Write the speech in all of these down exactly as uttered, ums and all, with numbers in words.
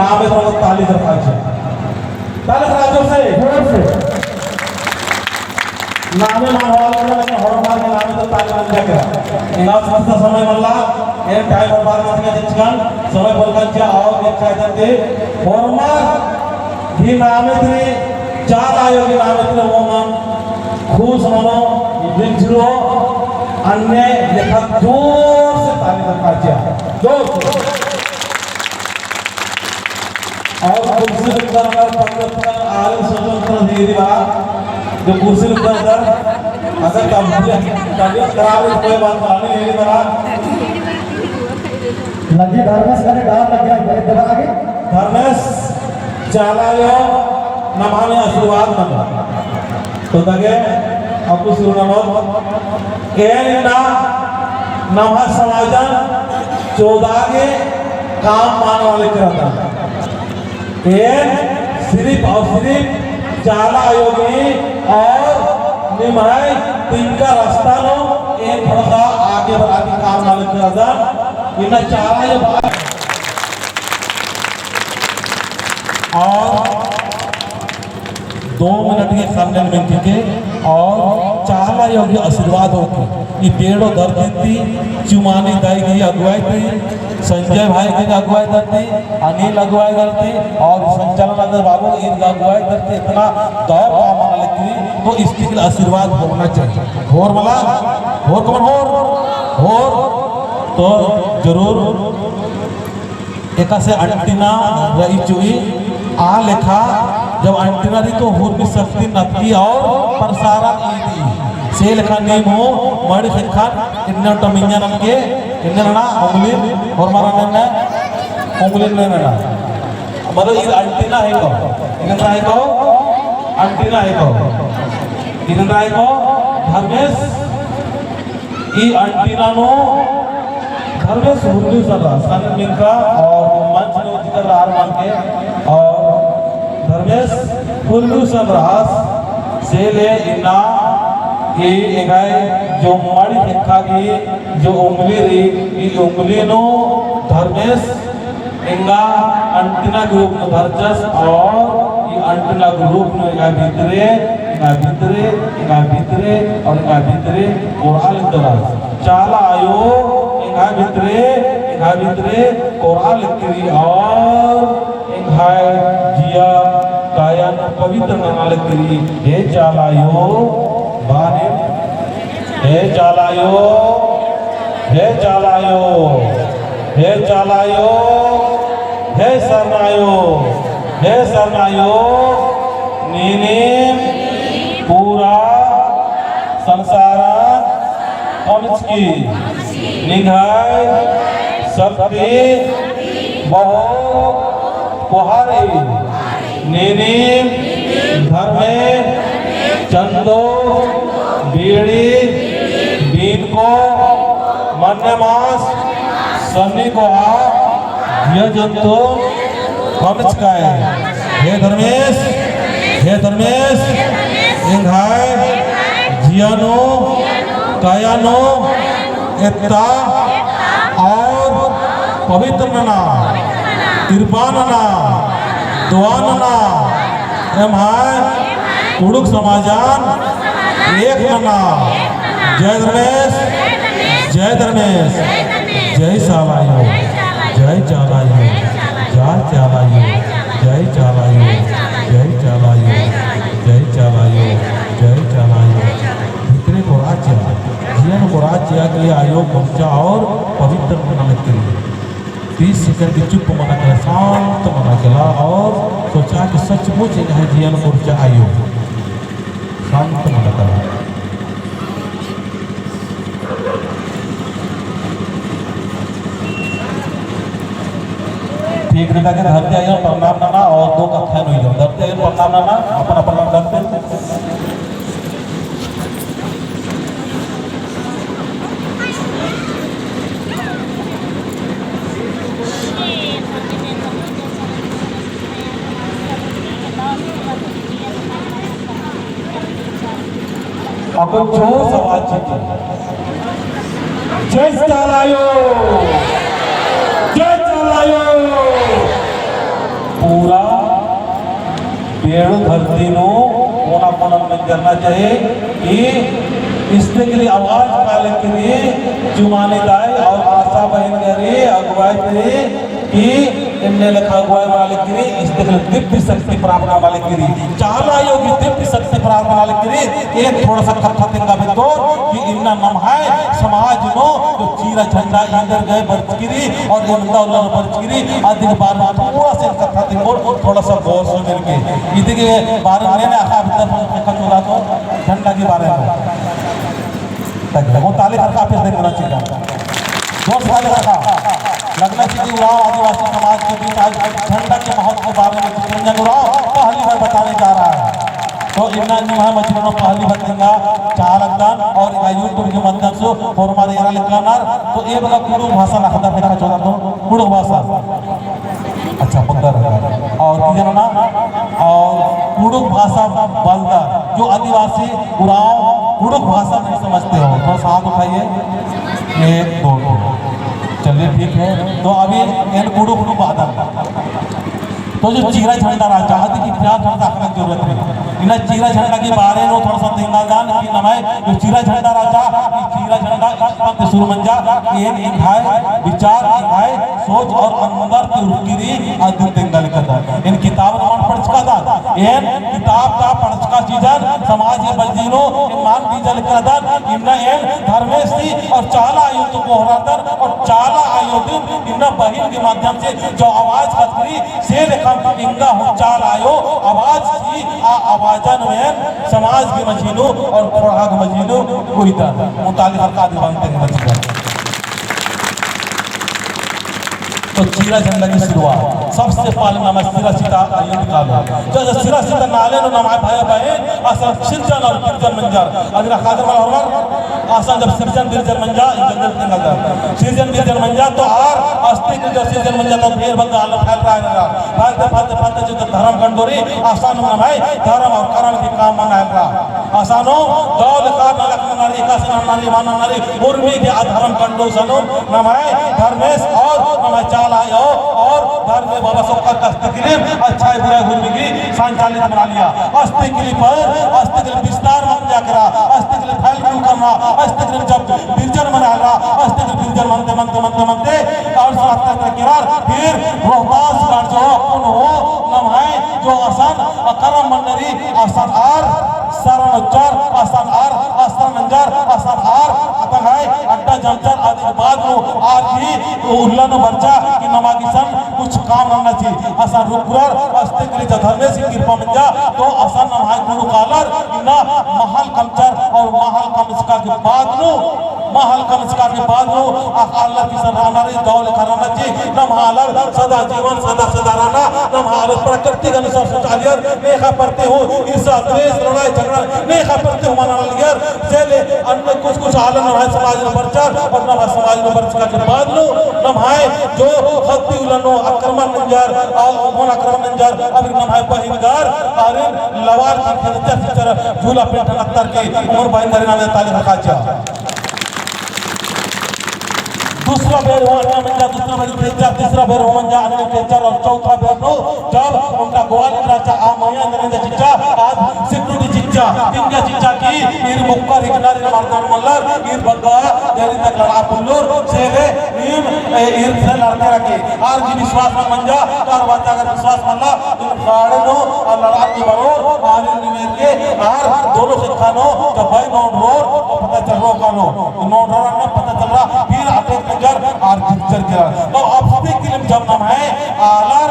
नामे तो ताली दरकार छे। ताली दरकार जोर से। जोर से। नामे मान हवाल करना, लेकिन हर बार में नामे तो ताली बन जाएगा। इना सबसे समय मल्ला, ये टाइम बर्बाद मत कर, चिकन समय पर कर जा और एक चाय देते। और मार भी नामे तेरे, चाला आयो भी नामे तेरे, वो मन खुश मनो, दिल छिरो, अन्य लेखा जोर से ताली दरकार छे। जोर से। और कुर्सी पर अगर पकड़ता आलम स्वतंत्र धीरे बा, जो कुर्सी पर अगर, अगर तब-, तबीयत खराब है तो कोई बात नहीं, धीरे बा। लगी धर्मेस करे डाल लग गया, एक बार आगे। धर्मेस चाला आयो, नम्है आशीर्वाद मनो। तो दगे अक्कु सुरु ननोत, एन इन्ना नम्है समाजन चोदा गे काम मानवा लेकर रहता। एन सिर्फ और सिर्फ चाला आयो गे और निम्है तिंका रास्ता नू एन थोड़ा सा आगे बढ़ा के काम मानवा लेकर रहता। इन्ना चाला आयो बा-, और दो मिनट के खानन में के और चाला आयो गे आशीर्वाद होके ई पेड़ो धरती ती चुमानी दाई की अगुवाई ती, संजय भाई की अगुवाई धरती, अनिल अगुवाई धरती और संचालन अगर बाबू इन अगुवाई धरती इतना दौर काम आना लेकिन तो इसके लिए आशीर्वाद होना चाहिए। होर मला, होर कमन होर, होर तो जरूर एकासे antenna रई चुई, आ लेखा जब antenna रई तो हुरमी शक्ति नतकी और प्रसारण ईदी। से लेखा नीम हूँ मड़ी ख़ेक्खन इन्ने टमिंजा ननके, इन्ने नना उंगली, होरमार नन्ना उंगली नन्ना। मतलब ई antenna है को, इन्ने है को, antenna है को, इन्ने है को, धर्मेस ई antenna नू धर्मेस हुरमी सन रअस, खाने मिंका और मंच नू जिकर रअर मल के और धर्मेस हुरमी सन रअस, से ले इन्ना ई एंग्है जो मड़ी ख़ेक्खा की जो उंगली रई, ई उंगली नू धर्मेस एंगा antenna के रूप में धरचस और ई antenna के रूप में एंगा भितरे, एंगा भितरे, एंगा भितरे और एंगा भितरे कोरआ लगदस। चाला आयो एंगा भितरे, एंगा भितरे कोरआ लगकी रई और एंग्है जिया काया नू पवित्र नना लगकी रई। हे चाला आयो, बारे हे चाला आयो, हे चाला आयो, हे चाला आयो, हे सरना आयो, हे सरना आयो, नीनिम पूरा संसारन कमचकी, निंग्है शक्ति बहुत कोहा रई। नीनिम धर्मे चंदो बीड़ी बीनको मन्ने मास सन्नी कोहा जिया जंतु कमचकाय। हे धर्मेस, हे धर्मेस, एंग्है जिया नू, काया नू, एत्ता और पवित्र नना, कृपा नना, दुआ नना, एम्है कुँड़ुख़ समाजन एक नना। जय धर्मेस, जय धर्मेस, जय चाला आयो, जय चाला आयो, जय चाला आयो, जय चाला आयो, जय चाला आयो, जय चाला आयो, जय चाला आयो। भितरे कोरआ चिआ, जियन कोरआ चिआ कि आयो कोरचा और पवित्र मना लगकी रई। तीस सेकंड की चुप मना केला, शांत मना केला और सोचा कि सचमुच एंग्है जियन कोरचा आयो। शांत मना केला। ठीक रहता कि धरती आयो प्रणाम नना और दो कत्था नू ही जाओ। धरती आयो प्रणाम नना, अपन अपन नाम करते। अक्कु जोर से आवाज चिके। जय चाला आयो, जय चाला आयो। एड़ो धरती नू कोना कोना में जरना चाहिए कि इस्ते के लिए आवाज काले के लिए जुमानी दाई और आशा बहिन गरी अगुवाई करी कि इन्ने लेखा अगुवाई मालिक करी, इस्ते के लिए दिव्य शक्ति प्राप्त मालिक करी, चाला आयो की दिव्य शक्ति प्राप्त मालिक करी। एक थोड़ा सा कत्था तेंगा बेद्दोर कि इन्ना नम्है समाज नू जो चीरा झंडा इन्दर गए बरचकी रई और इन्दा उल्ला बरचकी रई, अदिन बारे में थोड़ा सा कत्था तेंगोर, थोड़ा सा गौर से मिलके। इदी के बारे में ने आखा भीतर से देखा चुरा तो झंडा के बारे में। तक वो ताली खरका पे देख रहा चीज। जोर से ताली खरका। लगना चाहिए उराँव आदिवासी समाज के बीच आज झंडा के महत्व के बारे में चितरंजन उराँव पहली बार बताने जा रहा है। तो इन्ना निम्है मझी नू पहली बार तेंगा चालकदन और इन्ना YouTube के माध्यम से होरमर एरा लेखा नर, तो ए बग्गे कुँड़ुख़ भाषा नखदर देखा चोदर तो कुँड़ुख़ भाषा। अच्छा, बग्गे रहा। और की जाना ना? और कुँड़ुख़ भाषा बलदर, जो आदिवासी उराँव कुँड़ुख़ भाषा नहीं समझते हो, तो हाथ उठाइए। एक, दो, दो। चलिए, ठीक है। तो अभी एन कुँड़ुख़ नू बअदन। तो जो चीरा झंडा रहचा, अदी की इतिहास थोड़ा सा अख़ना जरूरत है। इन्ना चीरा झंडा के बारे में थोड़ा सा तेंगालदन कि नम्है जो चीरा झंडा रहचा, ई चीरा झंडा इस्पन ते शुरू मंजा, एन एंग्है विचार, एंग्है सोच और अंदर ती उरखकी रई, अदिन तेंगा लिखदन। एन किताब नू मल पढ़चकादन, एन किताब ता पढ़चका चीजन समाज के मझी नू एन मल बीजा लिखदन। इन्ना एन धर्मेस ती और चाला आयो ती गोहरादन और चाला आयो दिम इन्ना बहिन के माध्यम से जो आवाज खतरी से लेखा एंगा हूँ चाला आयो आवाज ती आ आवाजन में समाज के मझी नू और ख़ोंड़हा के मझी नू कोई दा। मुतालिक हर कादी बांधते हैं मझी नू। तो चीरा झंडा की शुरुआत सबसे पहले नम्है सिरा सीता आयो ती कालो। जब सिरा सीता नाले नू नम्है भाई बहिन असन सिरजन और बिरजन मंजर। अदिन ख़द्दर मला होरमर असन जब सिरजन बिरजन मंजा, ई जंगल के नजर। सिरजन बिरजन मंजा तो आर अस्तिक जो सिरजन मंजा तो ढेर बग्गे आलर फैल रहा है। फैलते, फैलते, फैलते जो धर्म कंडोरी असन नम्है धर्म और कर्म की काम मना है। असानो दव लेखा नलख ननारी, एकासे ननारी, मान ननारी, उर्मी के आ धर्म कंडो सनो, नम्है धर्मेस और नम्है चाला आयो और धर्मे बाबा सोक्का कस्ती किलिम, अच्छाई बुराई उर्मी की संचालित मना लिया। अस्तिक किली पर, अस्तिक किली विस्तार मंजा केरा, अस्तिक किली फैल कुल करना, अस्तिक किली जब बिरजन मना रहा, अस्तिक किली बिरजन मनते, मनते, मनते, मनते, और साथ केरा, फिर रोहतास गढ़ जो अपन हो, नम्है जो असन अकरम मंडरी, असन आर सरन उच्चर, असन आर, असन नंजर, असन आर, अतंग है, अड्डा जमचर, अदिन बाद नू आर की उल्ला नू बरचा कि नमा गे इसन कुछ काम नन्ना ची। असन रुकुरर, अस्तिक किली धर्मेस की कृपा मंजा, तो असन नम्है कुँड़ुख़ आलर, इन्ना महल कमचर और महल कमचका के बाद नू महल कमचका के बाद नू आ आलर की सराहना रई, दव लेखा रअना ची, नम्है आलर सदा जीवन, सदा, सदा रअना, नम्है आलर प्रकृति के अनुसार सोचालियर, नेखा परती हूँ, ईर्ष्या, द्वेष, लड़ाई, झगड़ा, नेखा परती हूँ मना लियर, से ले अन्य कुछ, कुछ आलर नम्है समाज नू बरचर, और नम्है समाज नू बरचका के बाद नू, नम्है जो खद्दी उल्ला नू आक्रमण नंजर, और मन आक्रमण नंजर, अभी नम्है बहिनगर, आरिन लवार की खेदचा सिचर झूला पेंट नत्तर की उमर बहिनगर नामे ताली खरकाचा। दूसरा बेर हूँ अन्ने मंजा, दूसरा बेर खेदचा, तीसरा बेर हूँ मंजा अन्ने खेदचा और चौथा बेर नू जब ओन्टा ग्वालियर रहचा आ मइय्याँ नरेंद्र चिच्चा, आद security चिच्चा, तिंगा चिच्चा की ईर मुक्का रिकनार ईर मर्दन मल्लर, ईर बग्गे देरी तक लड़ा पुल्लर, से ले नीम, ए, ईर से लड़ते रखे। आर की विश्वास मल मंजा, आर बात अगर विश्वास मल्ला, तुम खाड़े नू और लड़ा की बरोर, आर निमेर के, आर दोनों से खानो, जब भाई नोट रोर, तो पता चल रो खानो। नोट रोर में पता चल रहा, फिर अटैक नंजर, आर गिरचर गिरा। तो अब से किलिम जब नम्है आलर,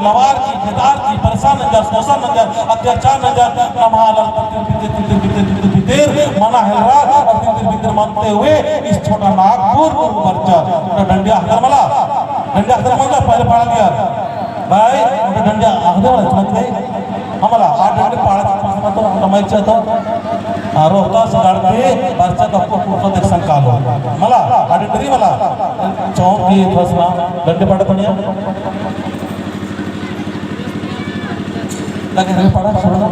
लवार की, खेदार की, परेशान नंजर, शोषण नंजर, अत्याचार नंजर, नम्है आलर तितिर, तितिर, तितिर, मना हेलरा, और तितिर, तितिर मनते हुए इस छोटा नागपुर नू बरचर। तो डंडिया अख़दर मला, डंडिया अख़दर मला, पहले पड़ा लिया। भाई, ओन्टा डंडिया अख़दर मला, सुनत नहीं? हाँ, मला, आ डंडी पाड़ा तो, तो, तो, तो, मैं चाहता हूँ। आ, रोहतास गढ़ के बरचा तक को कुर्ता देख संकालो। मला, आ डंडी मला, चौक की थोड़ा सा डंडी पाड़ा तो नहीं है? लगे रे पाड़ा, सुनो।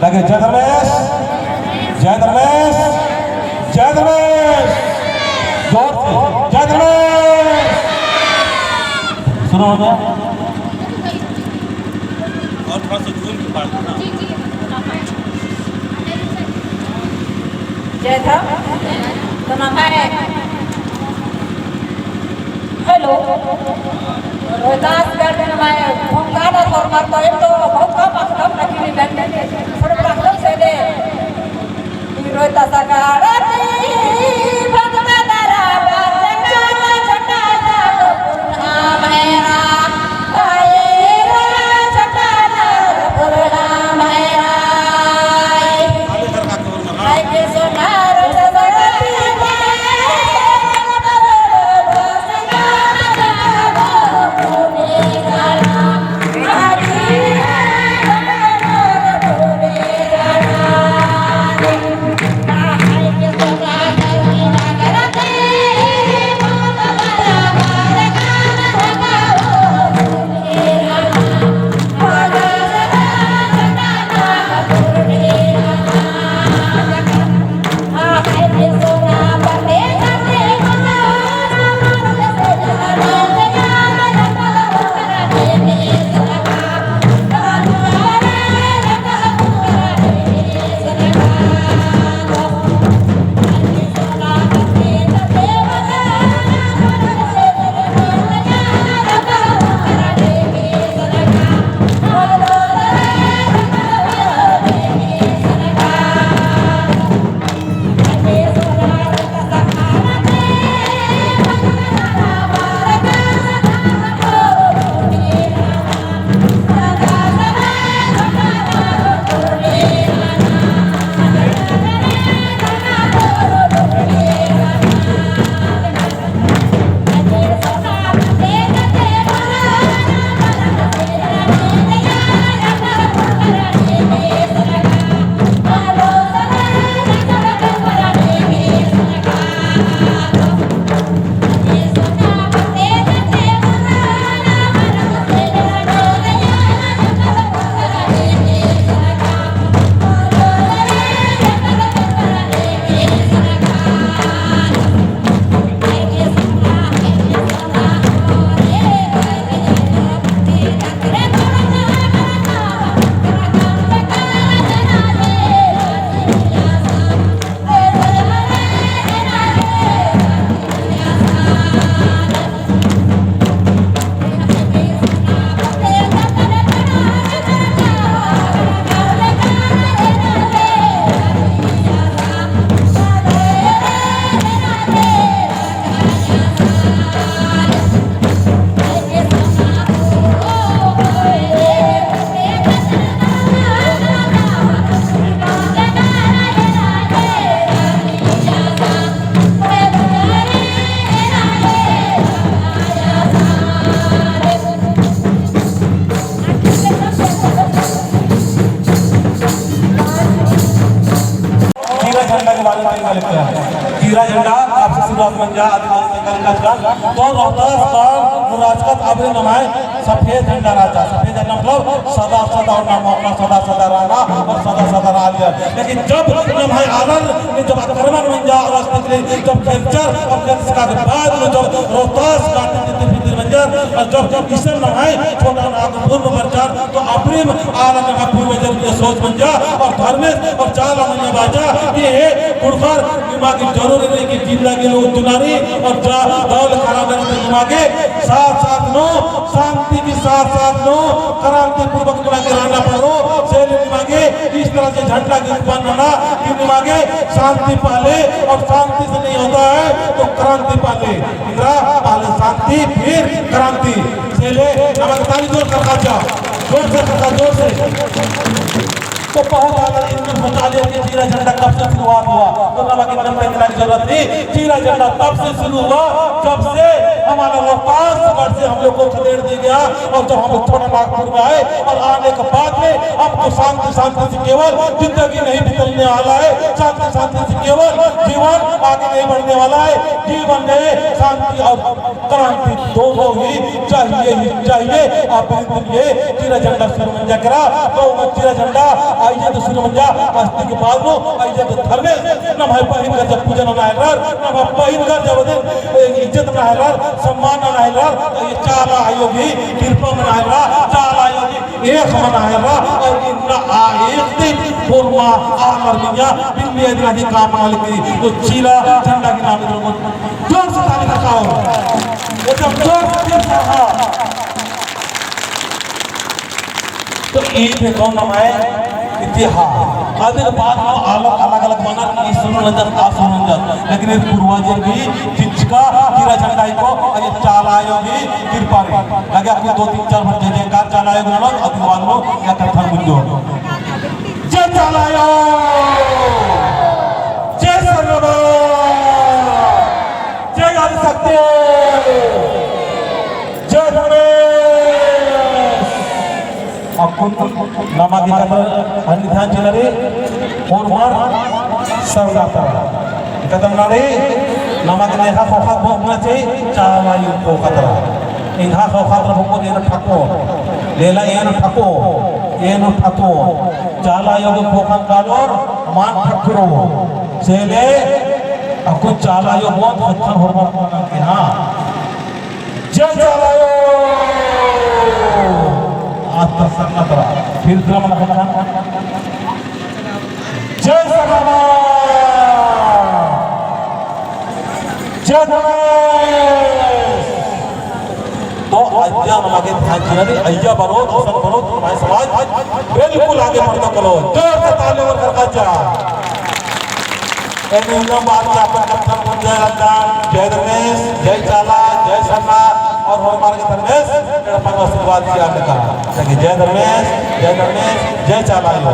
लगे, जय धर्मेस, जय धर्मेस, जय धर्मेस। जोर से, जय धर्मेस। सुनो ना। और थोड़ा सा zoom से बात करना। जय था। तो नम्है hello। रोहतास garden में भूमिका ना फॉर्मर तो एक तो बहुत कम अखदम, लेकिन event में थोड़े बड़ा अखदम से दे। चीरा झंडा के बारे में बात करते हैं। चीरा झंडा कब से शुरुआत मंजा, आदि कल का। तो रोहतास का मुराजकत अबड़े नम्है सफेद झंडा रहचा। सफेद झंडा मतलब सदा सदा और नाम अपना सदा सदा रहना और सदा सदा रहा लिया। लेकिन जब नम्है आलर ने जब आक्रमण मंजा और अस्तिक ने जब खेलचर और खेलचर के बाद में जब रोहतास का तितिर तितिर मंजर और जब जब इसन नम्है छोटा नागपुर में बरचर तो अपने आलर नम्है पूर्वजर के सोच मंजा और धर्मेस और चाला मंजा बाचा कि हे कुड़खर निमा गे जरूरी नहीं कि जिंदगी लो चुनारी और जा दौल खराब नहीं निमा गे साथ साथ नू शांति की साथ साथ नू क्रांति पूर्वक निमा गे रहना पड़ो। से निमा गे इस तरह से झंडा के उत्पन्न होना कि निमा गे शांति पहले और शांति से नहीं होता है तो क्रांति पहले। इंद्रा पहले शांति फिर क्रांति। से ले नमक ताली जोर से खर्चा, जोर से खर्चा, जोर से। तो बहुत आदर इंद्र सोचा लिया कि चीरा झंडा कब से शुरुआत हुआ, तो नमक एकदम टेंशन की जरूरत नहीं। चीरा झंडा तब से शुरू हुआ जब से हमारा रोहतासगढ़ से हम लोग को खदेड़ दिया गया और जब हम लोग छोटा नागपुर में आए और आने के बाद में हमको शांति शांति से केवल जिंदगी नहीं बदलने वाला है, शांति शांति से केवल जीवन आगे नहीं बढ़ने वाला है। जीवन में शांति और क्रांति दोनों ही चाहिए ही चाहिए। आप बिल्कुल ये चीरा झंडा शुरू मंजा केरा, तो वो चीरा झंडा आइए तो शुरू मंजा, अस्तिक बाद में आइए तो धर्मेस नम्है बहिन कर जब पूजन नना हेलर, नम्है बहिन कर जब दिन इज्जत नना हेलर, सम्मान नना हेलर, तो ये चाला आयो गही कृपा मना हेलर, चाला आयो गही एक मना है रा, और इतना आ एक दिन होरमा आलर मिया बिल्ली अदिना की काम आले की, तो चीला झंडा की नाम इधर को जोर से ताली बजाओ। एकदम जोर से, जोर से, हाँ। तो ई थे कौन नमाय इतिहास। अदिन बाद में अलग, अलग, अलग बना, ई सुरु रंजन, आ सुरु रंजन। लेकिन ई पूर्वजर भी चिचका गिरा झंडा ही को, अरे चाला आयो भी गिर पारे। लगे आपको दो तीन चार बार जय जयकार चाला आयो बोलो, अदिन बाद में या कत्थन मुंजो। जय चाला आयो, जय सरना, जय आदिशक्ति, जय धर्मेस। अक्कुन नमा गे कतर अन्य ध्यान चिअना रई, होरमर सरना तरा। कतर नाड़ी, नमा गे नेखा ख़ोख़ा बोकना चाही, चाला आयो ख़ोख़ा तरा। एंग्हा ख़ोख़ा तरा बोको एन ठको। लेला एन ठको, एन ठको। चाला आयो गे ख़ोख़ा कालोर, मान ठकरो। सेले, अक्कुन चाला आयो बोन, ख़ोख़ा होरमर बोन के, हाँ। जय चाला आयो। आत्ता सरना तरा। फिर क्रम लखन। जय सरना। जय धर्मेस। तो अइय्या नमा गे ध्यान चिअना रई, अइय्या बरओत, असन बरओत, हमारे समाज बिल्कुल आगे बढ़ता करो। जोर से ताली और करका जा। एन एकदम बात में अपन कत्थन मुंजा रअदन, जय धर्मेस, जय चाला, जय सरना, और होरमर गे धर्मेस, एड़पा नू आशीर्वाद चिआ बेद्दा। ताकि जय धर्मेस, जय धर्मेस, जय चाला आयो।